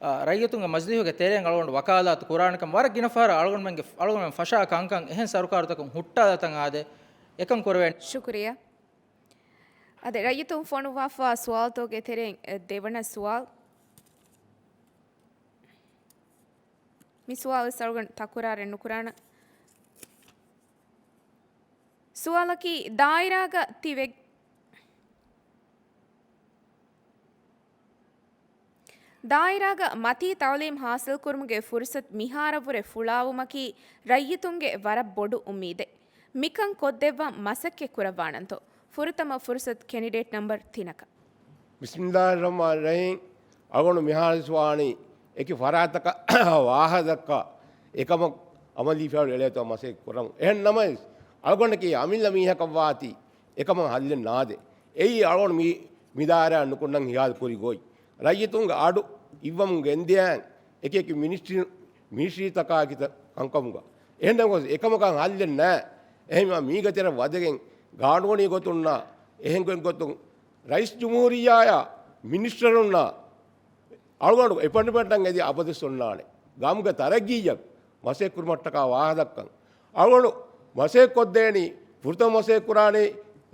އަ، ރައްޔިތުންގެ މަޖިލީހުގެ ތެރެއިން އަޅުގަނޑު ވަކާލާތު ކުރާނެކަން ވަރަށް ގިނަ ފަހަރަށް އަޅުގަނޑުމެންގެ، އަޅުގަނޑުމެން ފަށާ ކަންކަން އެހެން ސަރުކާރުތަކުން ހުއްޓާލާތަން އާދޭ، އެކަން ކުރެވޭނެ. ޝުކުރިއްޔާ. އަދި ރައްޔިތުން ފޮނުއްވާފަވާ ސުވާލުތަކުގެ ތެރެއިން، އެ، ދެވަނަ ސުވާލު. މި ސުވާލު ވެސް އަޅުގަނޑު ތަކުރާރެއް ނުކުރާނަން. ސުވާލަކީ، ދާއިރާގަ ތި ވެ-، ދާއިރާގަ މަތީ ތައުލީމް ހާސިލްކުރުމުގެ ފުރުސަތު މިހާރަށްވުރެ ފުޅާވުމަކީ ރައްޔިތުންގެ ވަރަށް ބޮޑު އުއްމީދެއް. މިކަން ކޮށްދެއްވަން މަސައްކަތް ކުރައްވާނަންތޯ؟ ފުރަތަމަ ފުރުސަތު ކެނޑިޑޭޓް ނަމްބަރު ތިނަކަށް. ބިސްމިއްލާހިއްރަޙްމާނިއްރަޙީމް. އަޅުގަނޑު މިހާރުވެސް ވާނީ އެކި ފަރާތަކަށް ވާހަކަ ދައްކާ އެކަމަށް އަމަލީ ފިޔަވަޅު އެޅޭތޯ މަސައްކަތް ކުރަމުން. އެހެން ނަމަވެސް، އަޅުގަނޑަކީ އަމިއްލަ މީހަކަށް ވާތީ އެކަމަށް ހައްލެއް ނާދޭ. އެއީ އަޅުގަނޑު މި، މި ދާއިރާ ނުކުންނަން ހިޔާލު ކުރި ގޮތް. ރައްޔިތުންގެ އަޑު އިއްވަމުން ގެންދިޔައިން އެކި އެކި މިނިސްޓްރީ، މިނިސްޓްރީތަކާ ކިތަ ކަންކަމުގަ. އެހެންނަމަވެސް އެކަމަކަށް ހައްލެއް ނާ. އެހެންވީމަ މީގެ ތެރެ ވަދެގެން ގާނޫނީ ގޮތުންނާ، އެހެން ގޮތް ގޮތުން ރައީސް ޖުމްހޫރިއްޔާއާ މިނިސްޓަރުންނާ އަޅުގަނޑު އެޕޮއިންޓްމަންޓަށް އެދި އަބަދުވެސް އޮންނާނެ. ގަމުގެ ތަރައްގީއަށް މަސައްކަތް ކުރުމަށްޓަކާ ވާހަކަ ދައްކަން. އަޅުގަނޑު މަސައްކަތް ކޮށްދޭނީ، ފުރަތަމަ މަސައްކަތް ކުރާނީ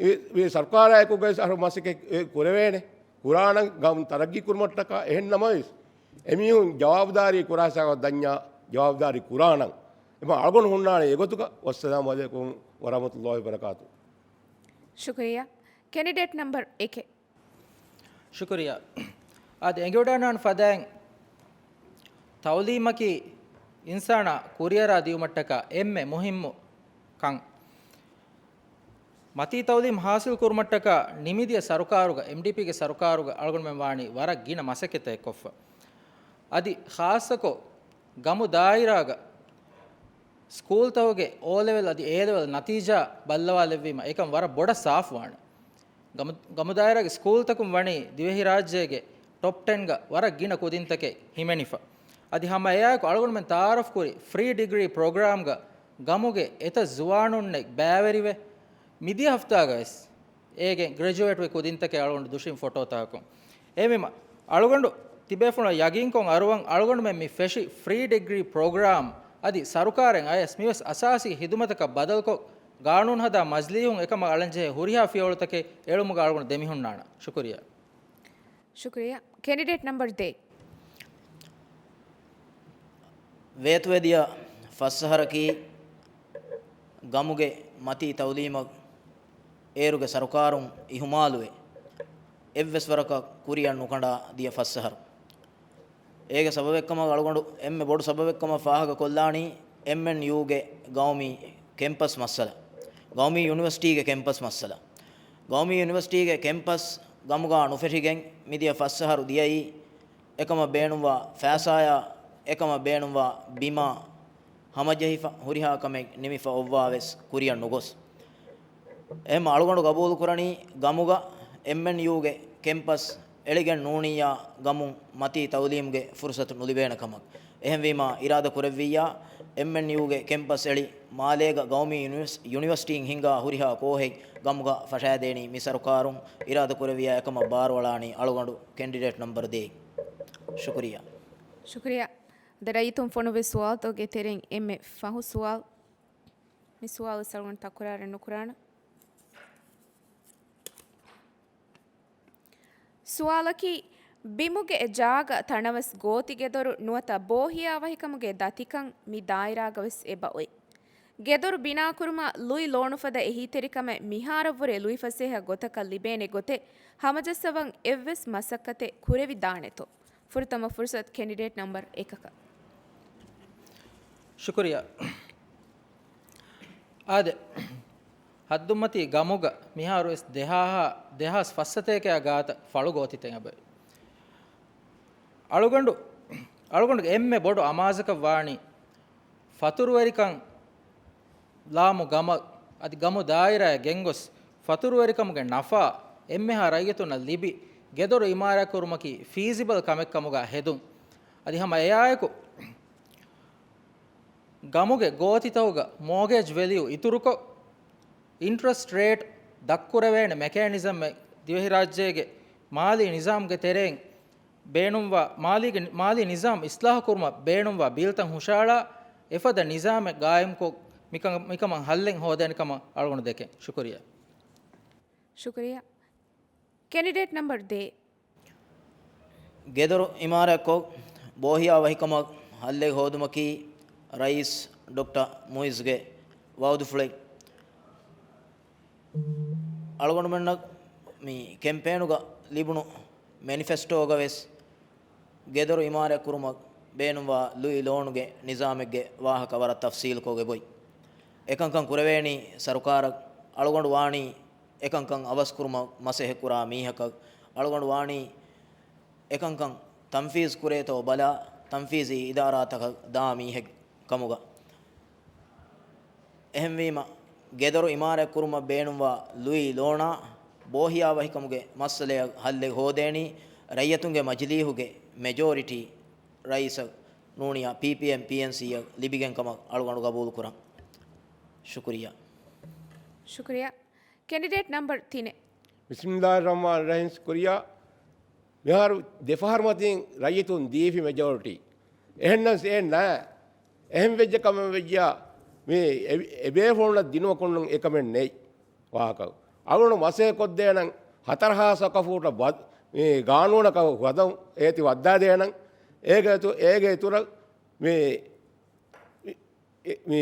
މި، މި ސަރުކާރާއެކުގައި އަހަރު މަސައްކަތް ކުރެވޭނެ. ކުރާނަން ގަމު ތަރައްގީ ކުރުމަށްޓަކާ. އެހެން ނަމަވެސް، އެމީހުން ޖަވާބުދާރީ ކުރާ ހިސާބަށް ދަންޏާ ޖަވާބުދާރީ ކުރާނަން. އެމަ އަޅުގަނޑު ހުންނާނެ އެގޮތުގަ. ވައްސަލާމު ޢަލައިކުމް ވަރަޙްމަތުﷲި ވަބަރަކާތުހު. ޝުކުރިއްޔާ. ކެނޑިޑޭޓް ނަމްބަރު އެކެއް. ޝުކުރިއްޔާ. އާދެ، އެނގިވަޑައިގަންނަވާނެ ފަދައިން ތައުލީމަކީ އިންސާނާ ކުރިއަރާ ދިއުމަށްޓަކާ އެންމެ މުހިއްމު ކަން. މަތީ ތައުލީމް ހާސިލް ކުރުމަށްޓަކާ ނިމިދިޔަ ސަރުކާރުގަ، އެމްޑީޕީގެ ސަރުކާރުގަ އަޅުގަނޑުމެން ވާނީ ވަރަށް ގިނަ މަސައްކަތެއް ކޮށްފަ. އަދި ޚާއްޞަކޮށް ގަމު ދާއިރާގަ ސްކޫލްތަކުގެ އޯ ލެވެލް އަދި އޭ ލެވެލް ނަތީޖާ ބައްލަވާލެއްވީމަ އެކަން ވަރަށް ބޮޑަށް ސާފުވާނެ. ގަމު-، ގަމުދާއިރާގެ ސްކޫލްތަކުން ވަނީ ދިވެހިރާއްޖޭގެ ޓޮޕް ޓެންގަ ވަރަށް ގިނަ ކުދިންތަކެއް ހިމެނިފަ. އަދި ހަމަ އެއާއެކު އަޅުގަނޑުމެން ތައާރަފް ކުރި ފްރީ ޑިގްރީ ޕްރޮގްރާމްގަ ގަމުގެ އެތައް ޒުވާނުންނެއް ބައިވެރިވެ، މިދިޔަ ހަފްތާގަވެސް އޭގެން ގްރެޖުއޭޓްވި ކުދިންތަކެއް އަޅުގަނޑު ދުށިން ފޮޓޯތަކަކުން. އެހެންވީމަ، އަޅުގަނޑު ތިބޭފުޅުން ޔަގީންކޮށް އަރުވަން އަޅުގަނޑުމެން މި ފެށި ފްރީ ޑިގްރީ ޕްރޮގްރާމް އަދި ސަރުކާރެއް އަޔަސް މިވެސް އަސާސީ ހިދުމަތަކަށް ބަދަލުކޮށް، ގާނޫނު ހަދާ މަޖިލީހުން އެކަމަށް އަޅަންޖެހޭ ހުރިހާ ފިޔަވަޅުތަކެއް އެޅުމުގަ އަޅުގަނޑު ދެމިހުންނާނަން. ޝުކުރިއްޔާ. ޝުކުރިއްޔާ. ކެނޑިޑޭޓް ނަމްބަރު ދޭއް. ވޭތުވެދިޔަ ފަސް އަހަރަކީ ގަމުގެ މަތީ ތައުލީމަށް އޭރުގެ ސަރުކާރުން އިހުމާލުވެ، އެއްވެސް ވަރަކަށް ކުރިއަށް ނުކަނޑާ ދިޔަ ފަސް އަހަރު. އޭގެ ސަބަބެއްކަމަށް އަޅުގަނޑު އެންމެ ބޮޑު ސަބަބެއްކަމަށް ފާހަގަކޮށްލާނީ އެމްއެންޔޫގެ ގައުމީ ކެމްޕަސް މައްސަލަ، ގައުމީ ޔުނިވަރސިޓީގެ ކެމްޕަސް މައްސަލަ. ގައުމީ ޔުނިވަރސިޓީގެ ކެމްޕަސް ގަމުގާ ނުފެށިގެން މިދިޔަ ފަސް އަހަރު ދިޔައީ، އެކަމަށް ބޭނުންވާ ފައިސާޔާ، އެކަމަށް ބޭނުންވާ ބިމާ ހަމަޖެހިފަ، ހުރިހާ ކަމެއް ނިމިފަ އޮއްވާވެސް ކުރިއަށް ނުގޮސް. އެހެން އަޅުގަނޑު ގަބޫލުކުރަނީ ގަމުގަ އެމްއެންޔޫގެ ކެމްޕަސް އެޅިގެން ނޫނިއްޔާ ގަމުން މަތީ ތައުލީމްގެ ފުރުސަތު ނުލިބޭނެ ކަމަށް. އެހެންވީމާ އިރާދަ ކުރެއްވިއްޔާ، އެމްއެންޔޫގެ ކެމްޕަސް އެޅި މާލޭގަ ގައުމީ ޔުނިވަސް-، ޔުނިވަސިޓީން ހިންގާ ހުރިހާ ކޯހެއް ގަމުގަ ފަށާދޭނީ މި ސަރުކާރުން. އިރާދަ ކުރެއްވިއްޔާ އެކަމަށް ބާރުއަޅާނީ އަޅުގަނޑު ކެންޑިޑޭޓް ނަމްބަރު ދޭއް. ޝުކުރިއްޔާ. ޝުކުރިއްޔާ. އަދި ރައްޔިތުން ފޮނުވި ސުވާލުތަކުގެ ތެރެއިން އެންމެ ފަހު ސުވާލު. މި ސުވާލު އަޅުގަނޑު ތަކުރާރެއް ނުކުރާނަން. ސުވާލަކީ، ބިމުގެ ޖާގަ ތަނަވަސް ގޯތި ގެދޮރު ނުވަތަ ބޯހިޔާވަހިކަމުގެ ދަތިކަން މި ދާއިރާގަވެސް އެބައޮތް. ގެދޮރު ބިނާކުރުމަށް ލުއި ލޯނުފަދަ އެހީތެރިކަމެއް މިހާރަށްވުރެ ލުއިފަސޭހަ ގޮތަކަށް ލިބޭނެ ގޮތެއް ހަމަޖައްސަވަން އެއްވެސް މަސައްކަތެއް ކުރެވިދާނެތޯ؟ ފުރަތަމަ ފުރުސަތު ކެނޑިޑޭޓް ނަމްބަރު އެކަކަށް. ޝުކުރިއްޔާ. އާދެ، ހައްދުންމަތީ ގަމުގަ މިހާރުވެސް ދެހާހާ، ދެހާސް ފައްސަތޭކައާ ގާތަށް ފަޅު ގޯތިތައް އެބައޮތް. އަޅުގަނޑު، އަޅުގަނޑުގެ އެންމެ ބޮޑު އަމާޒަކަށް ވާނީ ފަތުރުވެރިކަން ލާމު ގަމަށް އަދި ގަމު ދާއިރާއަށް ގެންގޮސް، ފަތުރުވެރިކަމުގެ ނަފާ އެންމެހާ ރައްޔިތުންނަށް ލިބި، ގެދޮރު އިމާރާތްކުރުމަކީ ފީސިބަލް ކަމެއްކަމުގަ ހެދުން. އަދި ހަމަ އެއާއެކު، ގަމުގެ ގޯތިތަކުގަ މޯގޭޖް ވެލިއު އިތުރުކޮށް، އިންޓްރެސްޓް ރޭޓް ދަށްކުރެވޭނެ މެކޭނިޒަމެއް ދިވެހިރާއްޖޭގެ މާލީ ނިޒާމްގެ ތެރެއިން ބޭނުންވާ، މާލީގެ، މާލީ ނިޒާމް އިސްލާހު ކުރުމަށް ބޭނުންވާ ބިލްތައް ހުށައަޅާ، އެފަދަ ނިޒާމެއް ގާއިމްކޮށް، މިކަ-، މިކަމަށް ހައްލެއް ހޯދޭނެ ކަމަށް އަޅުގަނޑު ދެކެން. ޝުކުރިއްޔާ. ޝުކުރިއްޔާ. ކެނޑިޑޭޓް ނަމްބަރު ދޭއް. ގެދޮރު އިމާރާތްކޮށް، ބޯހިޔާ ވަހިކަމަށް ހައްލެއް ހޯދުމަކީ ރައީސް ޑޮކްޓަރ މުއިއްޒުގެ ވައުދުފުޅެއް. އަޅުގަނޑުމެންނަށް މި ކެމްޕޭނުގަ ލިބުނު މެނިފެސްޓޯގަ ވެސް ގެދޮރު އިމާރާތް ކުރުމަށް ބޭނުންވާ ލުއި ލޯނުގެ ނިޒާމެއްގެ ވާހަކަ ވަރަށް ތަފްސީލުކޮށް އެބައޮތް. އެކަންކަން ކުރެވޭނީ ސަރުކާރަށް. އަޅުގަނޑު ވާނީ އެކަންކަން އަވަސްކުރުމަށް މަސައްކަތް ކުރާ މީހަކަށް. އަޅުގަނޑު ވާނީ އެކަންކަން ތަންފީޒް ކުރޭތޯ ބަލާ، ތަންފީޒީ އިދާރާތަކަށް ދާ މީހެއް ކަމުގަ. އެހެންވީމަ، ގެދޮރު އިމާރާތް ކުރުމަށް ބޭނުންވާ ލުއި ލޯނާ ބޯހިޔާ ވަހިކަމުގެ މައްސަލަޔަށް ހައްލެއް ހޯދޭނީ، ރައްޔިތުންގެ މަޖިލީހުގެ މެޖޯރިޓީ ރައީސަށް ނޫނިޔާ ޕީޕީއެމް ޕީއެންސީއަށް ލިބިގެން ކަމަށް އަޅުގަނޑު ގަބޫލުކުރަން. ޝުކުރިއްޔާ. ޝުކުރިއްޔާ. ކެނޑިޑޭޓް ނަމްބަރު ތިނެއް. ބިސްމިއްލާހިއްރަޙްމާނިއްރަޙީމް. ޝުކުރިއްޔާ. މިހާރު ދެފަހަރު މަތިން ރައްޔިތުން ދީފި މެޖޯރިޓީ. އެހެންނަމަވެސް އެހެން ނާ. އެހެން ވެއްޖެ ކަމެއް ވެއްޖިޔާ، މި އެ-، އެބޭފުޅުންނަށް ދިނުމަކުން އެކަމެއް ނެތް. ވާހަކަ. އަޅުގަނޑު މަސައްކަތް ކޮށްދޭނަން، ހަތަރު ހާސް އަކަފޫޓަށް ވަދް-، މި ގާނޫނަކަށް ވަދަ އޭތި ވައްދާދޭނަން. އޭގެ އިތު-، އޭގެ އިތުރަށް މި، މި، މި،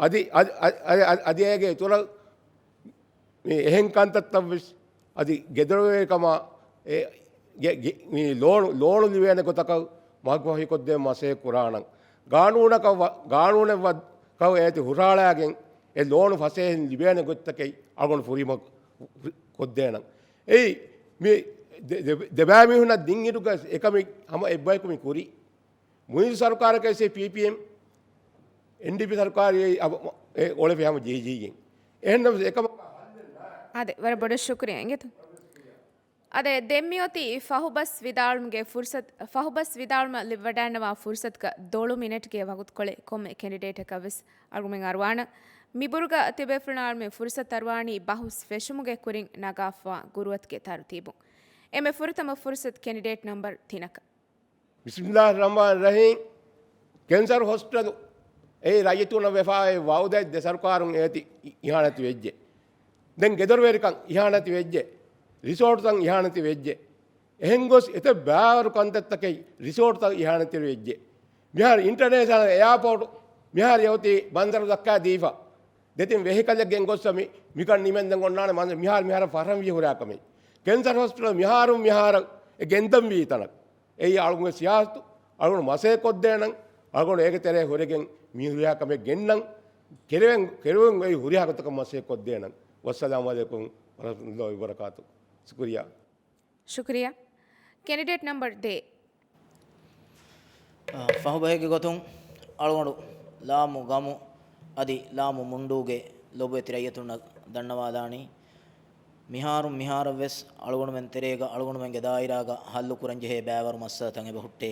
އަދި، އަދި، އަދި، އަދި، އަދި އޭގެ އިތުރަށް މި އެހެން ކަންތައްތައް ވެސް އަދި ގެދޮރުވެރިކަމާ އެ ގެ-، ގެ-، މި ލޯނު، ލޯނު ލިބޭނެ ގޮތަކަށް މަގުފަހިކޮށްދޭން މަސައްކަތް ކުރާނަން. ގާނޫނަކަށް ވަ-، ގާނޫނެއް ވަ-، ކަށް އޭތި ހުށަހަޅާގެން އެ ލޯނު ފަސޭހައިން ލިބޭނެ ގޮތްތަކެއް އަޅުގަނޑު ފުރިހަމަ ކޮށްދޭނަން. އެއީ މި ދެ-، ދެ-، ދެބައިމީހުންނަށް ދިން އިރުގަ އެކަމެއް ހަމަ އެއްބަޔަކު މި ކުރީ. މުއިއްޒު ސަރުކާރަކަށް އެސް ޕީޕީއެމް، އެންޑީޕީ ސަރުކާރު އެ އަ-، އެ އޮޅެފި ހަމަ ޖެހިޖެހިގެން. އެހެންނަމަވެސް އެކަމަށް އާދެ، ވަރަށް ބޮޑަށް ޝުކުރިއްޔާ އިނގޭތޯ. އާދެ، ދެން މިއޮތީ ފަހުބަސް ވިދާޅުމުގެ ފުރުސަތު، ފަހުބަސް ވިދާޅުމަށް ލިބިވަޑައިގަންނަވާ ފުރުސަތުގަ ދޮޅު މިނެޓްގެ ވަގުތުކޮޅެއް ކޮންމެ ކެނޑިޑޭޓަކަށް ވެސް އަޅުގަނޑުމެން އަރުވާނަން. މިބުރުގަ ތިބޭފުޅުންނަށް އަޅުގަނޑުމެން ފުރުސަތު އަރުވާނީ ބަހުސް ފެށުމުގެ ކުރިން ނަގާފަވާ ގުރުއަތުގެ ތަރުތީބުން. އެންމެ ފުރަތަމަ ފުރުސަތު ކެނޑިޑޭޓް ނަމްބަރު ތިނަކަށް. ބިސްމިއްލާހިއްރަޙްމާނިއްރަޙީމް. ކެންސަރު ހޮސްޕިޓަލު އެއީ ރައްޔިތުންނަށް ވެފާ އޮތް ވައުދެއް ދެ ސަރުކާރުން އޭތި އި-، އިހާނެތި ވެއްޖެ. ދެން ގެދޮރުވެރިކަން އިހާނެތި ވެއްޖެ. ރިސޯޓްތައް އިހާނެތި ވެއްޖެ. އެހެން ގޮސް އެތައް ބައިވަރު ކަންތައްތަކެއް ރިސޯޓްތައް އިހާނެތި ވެއްޖެ. މިހާރު އިންޓަރނޭޝަނަލް އެއާޕޯޓު މިހާރު އެއޮތީ ބަނދަރު ދައްކާ ދީފަ. ދެތިން ވެހިކަލެއް ގެންގޮސްފަ މި-، މިކަން ނިމެންދެން އޮންނާނެ މަންޒަރު މިހާރު މިހާރަށް ފަށަން ވިހި ހުރާ ކަމެއް. ކެންސަރު ހޮސްޕިޓަލް މިހާރު މިހާރަށް އެ ގެންދަން ވީ ތަނަށް. އެއީ އަޅުގަނޑު ސިޔާސަތު، އަޅުގަނޑު މަސައްކަތް ކޮށްދޭނަން، އަޅުގަނޑު އޭގެ ތެރޭ ހުރެގެން މި ހުރިހާ ކަމެއް ގެންނަން، ކެރެވެން، ކެރެވެން އެ ހުރިހާ ގޮތަކަށް މަސައްކަތް ކޮށްދޭނަން. ވައްސަލާމު ޢަލައިކުމް ވަރަޙްމަތުﷲ ވަބަރަކާތު. ޝުކުރިއްޔާ. ޝުކުރިއްޔާ. ކެނޑިޑޭޓް ނަމްބަރު ދޭއް. އަ، ފަހުބަހެއްގެ ގޮތުން އަޅުގަނޑު ލާމު ގަމު އަދި ލާމު މުންޑޫގެ ލޮބުވެތި ރައްޔިތުންނަށް ދަންނަވާލާނީ. މިހާރުން މިހާރަށް ވެސް އަޅުގަނޑުމެން ތެރޭގަ އަޅުގަނޑުމެންގެ ދާއިރާގަ ހައްލު ކުރަން ޖެހޭ ބައިވަރު މައްސަލަތައް އެބަ ހުއްޓޭ.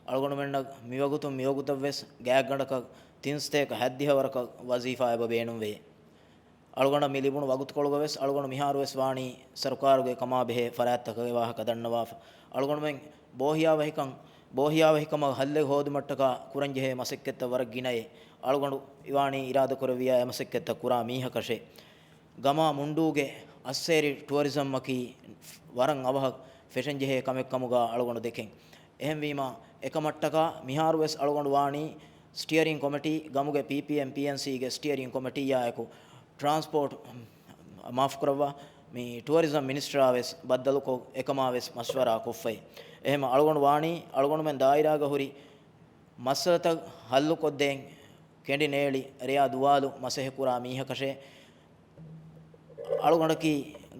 އަޅުގަނޑުމެންނަށް މިވަގުތުން މިވަގުތަށް ވެސް ގާތްގަނޑަކަށް ތިން ސަތޭކަ ހަތްދިހަ ވަރަކަށް ވަޒީފާ އެބަ ބޭނުންވޭ. އަޅުގަނޑަށް މި ލިބުނު ވަގުތުކޮޅުގަވެސް އަޅުގަނޑު މިހާރުވެސް ވާނީ ސަރުކާރުގެ ކަމާބެހޭ ފަރާތްތަކުގެ ވާހަކަ ދަންނަވާފަ. އަޅުގަނޑުމެން ބޯހިޔާވަހިކަން، ބޯހިޔާވަހިކަމަށް ހައްލެއް ހޯދުމަށްޓަކާ ކުރަންޖެހޭ މަސައްކަތްތައް ވަރަށް ގިނައޭ. އަޅުގަނޑު އިވާނީ އިރާދަކުރެއްވިޔާ އެ މަސައްކަތްތައް ކުރާ މީހަކަށޭ. ގަމާ މުންޑޫގެ އައްސޭރި ޓުއަރިޒަމްއަކީ ވަރަށް އަވަހަށް ފެށެންޖެހޭ ކަމެއްކަމުގަ އަޅުގަނޑު ދެކެން. އެހެންވީމާ، އެކަމަށްޓަކާ މިހާރުވެސް އަޅުގަނޑު ވާނީ ސްޓިއަރިން ކޮމިޓީ، ގަމުގެ ޕީޕީއެމް، ޕީއެންސީގެ ސްޓިއަރިން ކޮމިޓީއާއެކު ޓްރާންސްޕޯޓް، މާފުކުރައްވާ، މި ޓުއަރިޒަމް މިނިސްޓަރާވެސް ބައްދަލުކޮށް އެކަމާވެސް މަޝްވަރާ ކޮށްފައި. އެހެމަ އަޅުގަނޑު ވާނީ އަޅުގަނޑުމެން ދާއިރާގަ ހުރި މައްސަލަތައް ހައްލުކޮށްދޭން ކެނޑިނޭޅި ރެޔާ ދުވާލު މަސައްކަތް ކުރާ މީހަކަށޭ. އަޅުގަނޑަކީ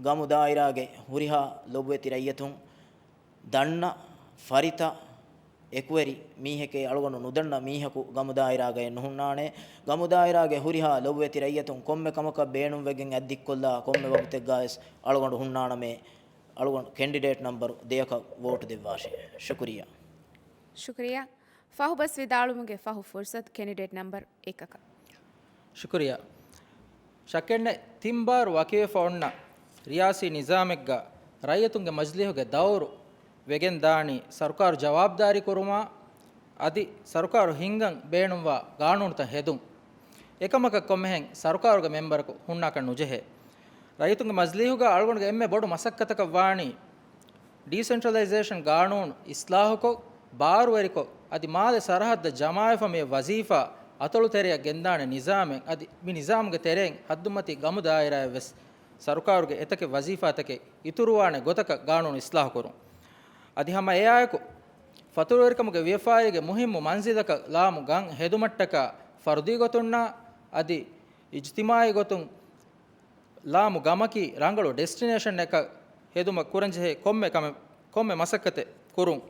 ގަމު ދާއިރާގެ ހުރިހާ ލޮބުވެތި ރައްޔިތުން ދަންނަ ފަރިތަ އެކުވެރި މީހެކޭ. އަޅުގަނޑު ނުދަންނަ މީހަކު ގަމު ދާއިރާގައެއް ނުހުންނާނެ. ގަމު ދާއިރާގެ ހުރިހާ ލޮބުވެތި ރައްޔިތުން ކޮންމެ ކަމަކަށް ބޭނުންވެގެން އަތްދިއްކޮށްލާ ކޮންމެ ވަގުތެއްގަވެސް އަޅުގަނޑު ހުންނާނަމޭ. އަޅުގަނޑު ކެންޑިޑޭޓް ނަމްބަރު ދެއަކަށް ވޯޓު ދެއްވާށޭ. ޝުކުރިއްޔާ. ޝުކުރިއްޔާ. ފަހުބަސް ވިދާޅުވުމުގެ ފަހު ފުރުސަތު ކެނޑިޑޭޓް ނަމްބަރު އެކަކަށް. ޝުކުރިއްޔާ. ޝައްކެއްނެތް، ތިން ބާރު ވަކިވެފަ އޮންނަ ރިޔާސީ ނިޒާމެއްގަ ރައްޔިތުންގެ މަޖިލީހުގެ ދައުރު ވެގެން ދާނީ ސަރުކާރު ޖަވާބުދާރީ ކުރުމާ، އަދި ސަރުކާރު ހިންގަން ބޭނުންވާ ގާނޫނުތައް ހެދުން. އެކަމަކަށް ކޮންމެހެން ސަރުކާރުގެ މެމްބަރަކު ހުންނާކަށް ނުޖެހޭ. ރައްޔިތުންގެ މަޖިލީހުގަ އަޅުގަނޑުގެ އެންމެ ބޮޑު މަސައްކަތަކަށް ވާނީ، ޑީސެންޓްރަލައިޒޭޝަން ގާނޫނު އިސްލާހުކޮށް، ބާރުވެރިކޮށް، އަދި މާލެ ސަރަހައްދަށް ޖަމާވެފަ މި ވަޒީފާ އަތޮޅު ތެރެއަށް ގެންދާނެ ނިޒާމެއް، އަދި މި ނިޒާމުގެ ތެރެއިން ހައްދުމަތީ ގަމު ދާއިރާއަށްވެސް ސަރުކާރުގެ އެތަކެއް ވަޒީފާތަކެއް އިތުރުވާނެ ގޮތަކަށް ގާނޫނު އިސްލާހުކުރުން. އަދި ހަމަ އެއާއެކު، ފަތުރުވެރިކަމުގެ ވިޔަފާރީގެ މުހިއްމު މަންޒިލަކަށް ލާމު ގަން ހެދުމަށްޓަކާ ފަރުދީ ގޮތުންނާ އަދި އިޖްތިމާއީ ގޮތުން ލާމު ގަމަކީ ރަނގަޅު ޑެސްޓިނޭޝަންއެއް ހެދުމަށް ކުރަންޖެހޭ ކޮންމެ ކަމެއް، ކޮންމެ މަސައްކަތެއް ކުރުން.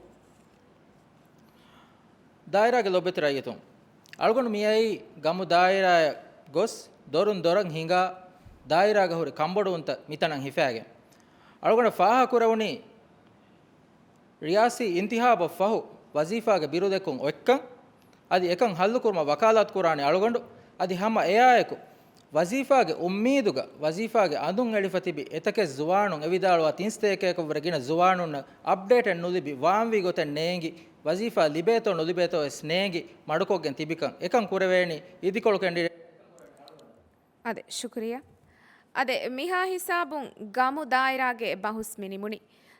ދާއިރާގެ ލޮބުވެތި ރައްޔިތުން، އަޅުގަނޑު މިއައީ ގަމު ދާއިރާއަށް ގޮސް، ދޮރުން ދޮރަށް ހިނގާ، ދާއިރާގަ ހުރި ކަންބޮޑުވުންތައް މިތަނަށް ހިފާގެން. އަޅުގަނޑަށް ފާހަގަކުރެވުނީ، ރިޔާސީ އިންތިހާބަށް ފަހު ވަޒީފާގެ ބިރުދެއްކުން އޮތްކަން، އަދި އެކަން ހައްލުކުރުމަށް ވަކާލާތުކުރާނެ އަޅުގަނޑު، އަދި ހަމަ އެއާއެކު، ވަޒީފާގެ އުއްމީދުގަ ވަޒީފާގެ އަނދުން އެޅިފަ ތިބި އެތަކެއް ޒުވާނުން އެވިދާޅުވާ ތިން ސަތޭކައަކަށްވުރެ ގިނަ ޒުވާނުންނަށް އަޕްޑޭޓެއް ނުލިބި، ވާންވީ ގޮތެއް ނޭނގި، ވަޒީފާ ލިބޭތޯ ނުލިބޭތޯ ވެސް ނޭނގި މަޑުކޮށްގެން ތިބިކަން. އެކަން ކުރެވޭނީ އިދިކޮޅު ކެނޑިޑޭޓް. އަދެ، ޝުކުރިއްޔާ. އަދެ، މިހާ ހިސާބުން ގަމު ދާއިރާގެ ބަހުސް މި ނިމުނީ.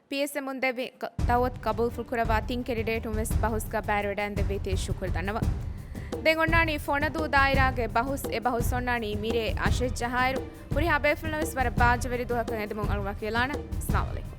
ޕީއެސްއެމުން ދެއްވި ކަ-، ދައުވަތު ޤަބޫލުފުޅު ކުރައްވާ ތިން ކެނޑިޑޭޓުން ވެސް ބަހުސްގަ ބައިވެވަޑައިގެންދެއްވީތީ ޝުކުރު ދަންނަވަން. ދެން އޮންނާނީ ފޮނަދޫ ދާއިރާގެ ބަހުސް. އެ ބަހުސް އޮންނާނީ މިރޭ އަށެއް ޖަހާއިރު، ހުރިހާ ބޭފުޅުން ވެސް ވަރަށް ބާއްޖަވެރި ދުވަހަކަށް އެދެމުން އަޅުގަނޑު ވަކިވެލާނަން. އައްސަލާމު ޢަލައިކުމް.